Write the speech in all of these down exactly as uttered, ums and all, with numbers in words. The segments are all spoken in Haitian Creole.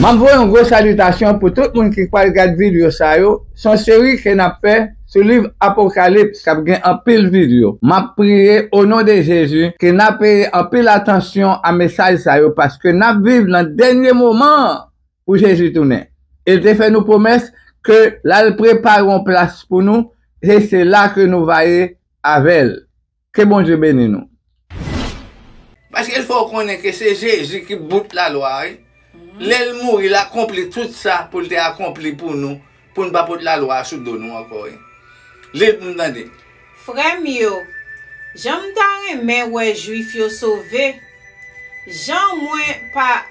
M ap voye yon gwo salitasyon pou tout moun ki pral gad videyo sa yo. Se yon seri ke n ap fè sou liv Apokalips k ap gen anpil videyo. M ap priye o non de Jezi ke n ap peye anpil atansyon a mesaj sa yo, paske n ap viv nan dènye moman an pou Jezi tounen. E l te fè nou pwomès ke l al prepare yon plas pou nou, e se la ke nou va ye avè l. Ke Bondye beni nou. Paske l fè w konnen ke se Jezi ki bout lalwa a, wi. Lè l mouri, l akonpli tout sa pou l te akonpli pou nou, pou n pa pot lalwa a sou do nou ankò, wi. Li l pou n tande. Frè m yo, jan m ta renmen wè Jwif yo sove, jan mwen pa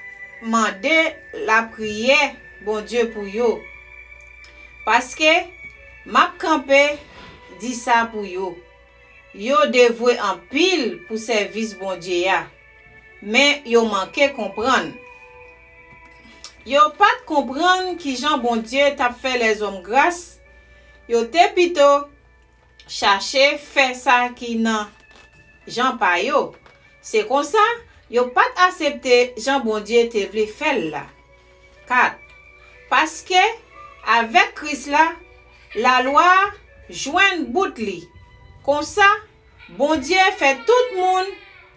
mande lapriyè Bondye pou yo. Paske m ap kanpe di sa pou yo. Yo devwe anpil pou sèvis Bondye a, men yo manke konprann. Yo pa t konprann kijan Bondye t ap fè lèzòm gras, yo te pito chache fè sa ki nan jan pa yo. Se konsa, yo pa t aksepte jan Bondye te vle fè l la. Kat. Paske, avèk Kris la, lalwa a jwenn bout li. Konsa, Bondye fè tout moun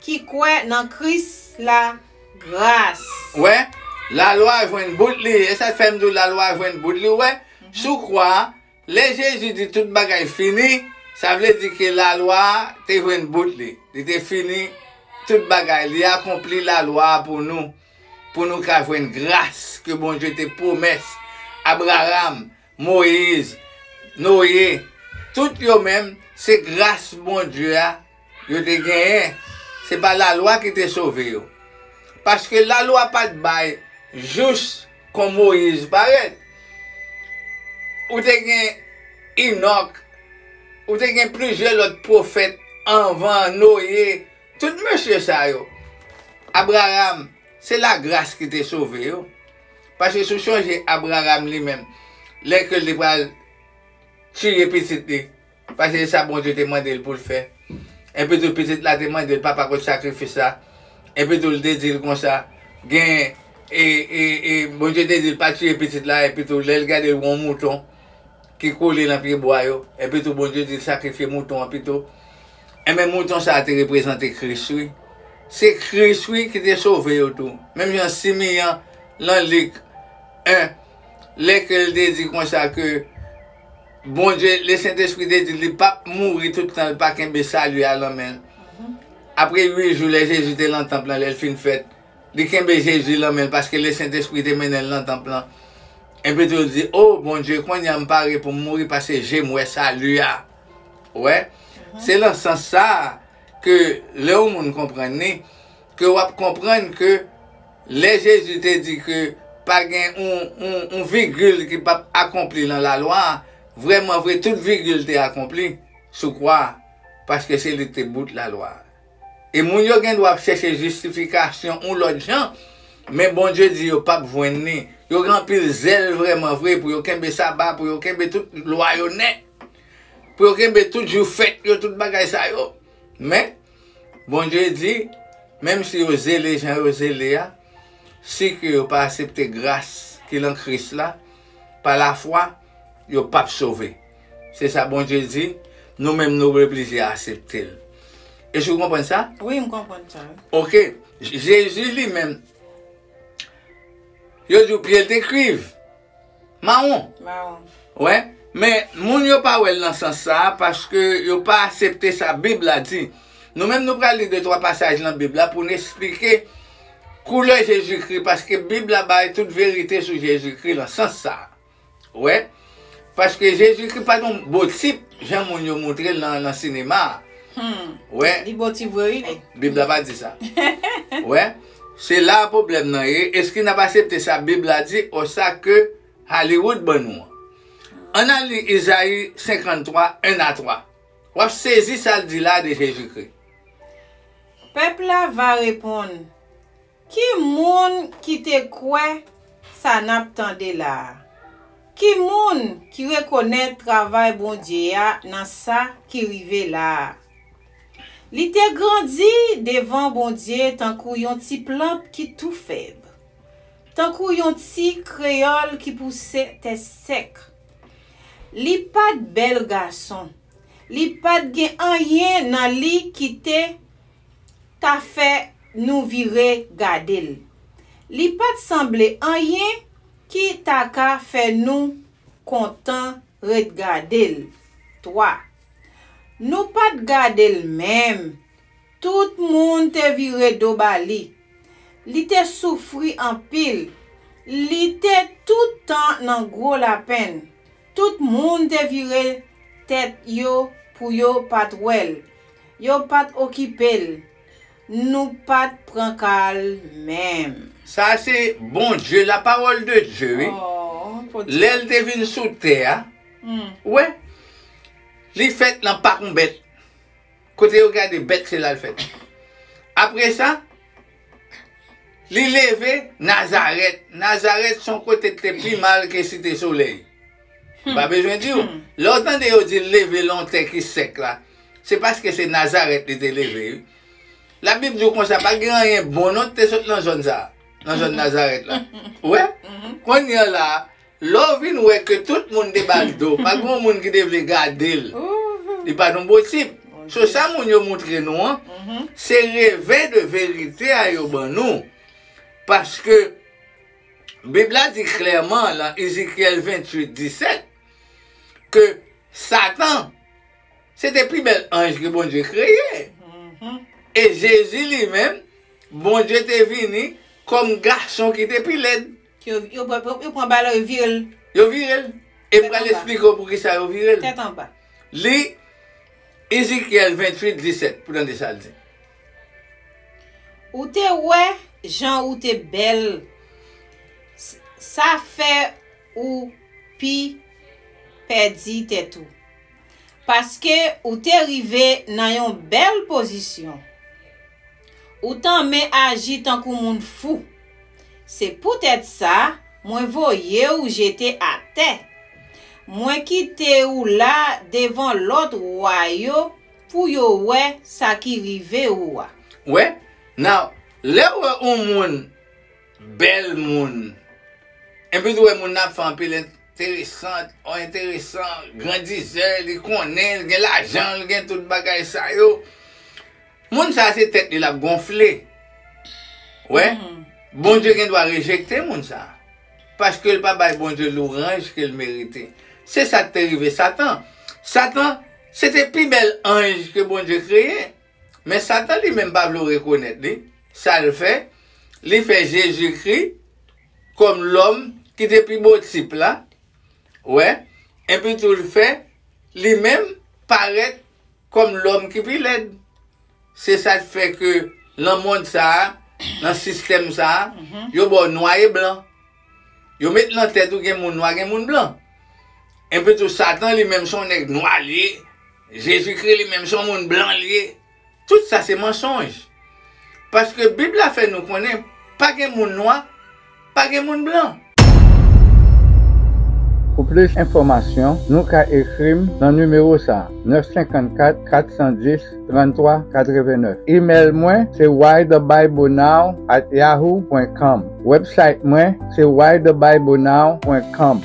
ki kwè nan Kris la gras. Wè, lalwa a jwenn bout li. E sa k fè m di w lalwa a jwenn bout li, wè. Sou kwa a, lè Jezi di tout bagay fini, sa vle di ke lalwa a te jwenn bout li. Li te fini tout bagay. Li akonpli lalwa a pou nou, pou nou ka jwenn gras ke Bondye te pwomès Abraram, Moyiz, Noye, tout yo menm, se gras Bondye a yo te genyen. Se pa lalwa ki te sove yo. Paske lalwa pa t bay jous kon Moyiz parèt. Ou te gen Enòk, ou te gen plizyè lòt pwofèt anvan Noye. Tout mesye sa yo, Abraram, se lagras ki te sove yo. Paske si w sonje Abraram li menm, lè ke l te pral tiye pitit li, paske se sa Bondye te mande l pou l fè. Epi tou pitit la te mande l, "Papa, kot sakrifis la?" Epi tou l te di l konsa, gen, e, e, e, Bondye te di l pa tiye pitit la, epi tou lè l gade l wè yon mouton ki kole nan pye bwa yo, epi tou Bondye di l sakrifye mouton an pito. Enben, mouton sa a te reprezante Kris, wi. Se Kris, wi, ki te sove yo tou. Menm jan Simeyon, nan Lik en, lè ke l te di konsa ke Bondye, Lesentespri te di l li p ap mouri tout tan l pa kenbe sali a nan men l. Apre uit jou, lè Jezi te nan tanp lan, lè l fin fèt, li kenbe Jezi nan men l paske Lesentespri te mennen l nan tanp lan. Epi tou l di, "O Bondye, kounye a m pare pou m mouri paske je m wè sali a." Ou wè? Se nan sans sa a ke lè yon moun konprann li, ke w ap konprann ke lè Jezi te di ke pa gen yon, yon, yon vigil ki p ap akonpli nan lalwa a, vrèman vre, tout vigil te akonpli sou kwa a, paske se li ki te bout lalwa a. E moun yo gen dwa ap chèche jistifikasyon yon lòt jan, men Bondye di yo p ap jwenn li. Yo gen anpil zèl vrèman vre pou yo kenbe saba, pou yo kenbe tout lwa yo nèt, pou yo kenbe tout jou fèt yo, tout bagay sa yo. Men, Bondye di, menm si yo zele jan yo zele a, si ke yo pa aksepte gras ki nan Kris la, pa lafwa, yo p ap sove. Se sa Bondye di, nou menm nou oblije aksepte l. Èske w konprann sa? Wi, m konprann sa. Oke, Jezi li menm, yo di w pye l te kwiv, mawon. Mawon. Wè, men moun yo pa wè l nan sans sa a, paske yo pa aksepte sa Bib la di. Nou menm nou pral li de twa pasaj nan Bib la pou n esplike koulè Jezikri, paske Bib la bay tout verite sou Jezikri nan sans sa a. Wè, paske Jezikri pa t yon bo tip, jan moun yo montre l nan, nan sinema a. Hmm. Wè. Li bo tip vre, wi. Bib la pa di sa. Wè, se la pwoblèm nan ye. Èske n ap aksepte sa Bib la di, o sa ke Hollywood ban nou an? Ann al li Izayi senkanntwa, en a twa. W ap sezi sa l di la de Jezikri. Pèp la va reponn, ki moun ki te kwè sa n ap tande la a? Ki moun ki rekonèt travay Bondye a nan sa ki rive la a? Li te grandi devan Bondye tankou yon ti plant ki tou fèb. tankou yon ti kreyòl ki pouse tèt sèk. Li pa t bèl gason. Li pa t gen anyen nan li ki te ta fè nou vire gade l. Li pa t sanble anyen ki ta ka fè nou kontan ret gade l. Twa. Nou pa t gade l menm. Tout moun te vire do ba li. Li te soufri anpil. Li te tout tan nan gwo lapenn. Tout moun te vire tèt yo pou yo pa t wè l. Yo pa t okipe l. Nou pa t pran ka l menm. Sa se Bondye, la parole de Dieu, wi. Oh, Bondye. Lè l te vin sou tè a, hmm, ou wè, li fèt nan pak yon bèt. Kote yo gade bèt, se la l fèt. Apre sa, li leve Nazarèt. Nazarèt se yon kote ki te pi mal ke Site Solèy. M pa bezwen di w. Hmm. Lè w tande yo di l leve nan yon tè ki sèk la, se paske se Nazarèt li te leve, wi. Labib di w konsa, pa gen anyen bon non ki te sot nan zòn sa a, nan zòn Nazarèt la. Ou wè? Mhm. Kounye a la, lè w vin wè ke tout moun te ba l do, pa gen yon moun ki te vle gade l. Ouh. Li pa t yon bon tip. Mon Dye. So, sa moun yo montre nou an, mhm, se revè de verite a yo ban nou. Paske Bib la di klèman nan Ezekyèl venntuit disèt ke Satan, se te pi bèl anj ke Bondye kreye. Mhm. E Jezi li menm, Bondye te vini kòm gason ki te pi lèd. Yo, yo, yo, yo pran bal la, yo vire l. Yo vire l. E m pral esplike w poukisa yo vire l. Tèt anba. Li Ezekyèl venntuit disèt, pou tande sa l di. Ou te wè jan ou te bèl. S-, sa fè ou pi pèdi tèt ou. Paske ou te rive nan yon bèl pozisyon. Ou tanmen aji tankou moun fou. Se poutèt sa, mwen voye w jete atè. Mwen kite w la devan lòt wa yo pou yo wè sa ki rive ou a. Wè, now, lè w wè yon moun, bèl moun, epi tou wè moun nan ap fè anpil enteresan, o enteresan, grandizè, li konnen, li gen lajan, li gen tout bagay sa yo. Moun sa a se tèt li l ap gonfle. Wè, mhm, Bondye gen dwa rejekte moun sa a. Paske l pa bay Bondye louranj ke l merite. Se sa k te rive Satan. Satan, se te pi bèl anj ke Bondye kreye. Men Satan li menm pa vle w rekonèt li. Sa l fè, li fè Jezikri kòm lòm ki te pi bo tip la. Wè, epi tou l fè li menm parèt kòm lòm ki pi lèd. Se sa k fè ke nan mond sa a, nan sistèm sa a, mhm, yo ba w nwa e blan. Yo met nan tèt ou gen moun nwa, gen moun blan. Epi tou Satan li menm se yon nèg nwa l ye, Jezikri li menm se yon moun blan l ye. Tout sa se mansonj. Paske Bib la fè nou konnen pa gen moun nwa, pa gen moun blan. Pou plis enfòmasyon, nou ka ekri m nan nimewo sa a, nèf senkannkat, kat san dis, tranntwa katrevennèf. Imèl mwen se why the bible now at yahoo pwen com. Website mwen se why the bible now pwen com.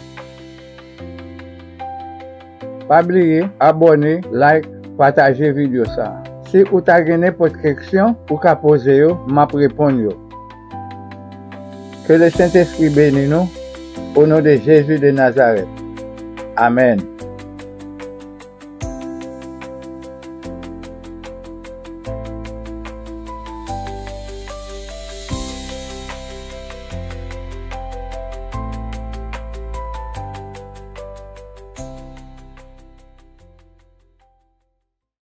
Pa bliye abòne, like, pataje videyo sa a. Si ou ta gen nenpòt keksyon, ou ka poze yo, m ap reponn yo. Ke le Sentespri beni nou, o non de Jezi de Nazarèt. Amèn.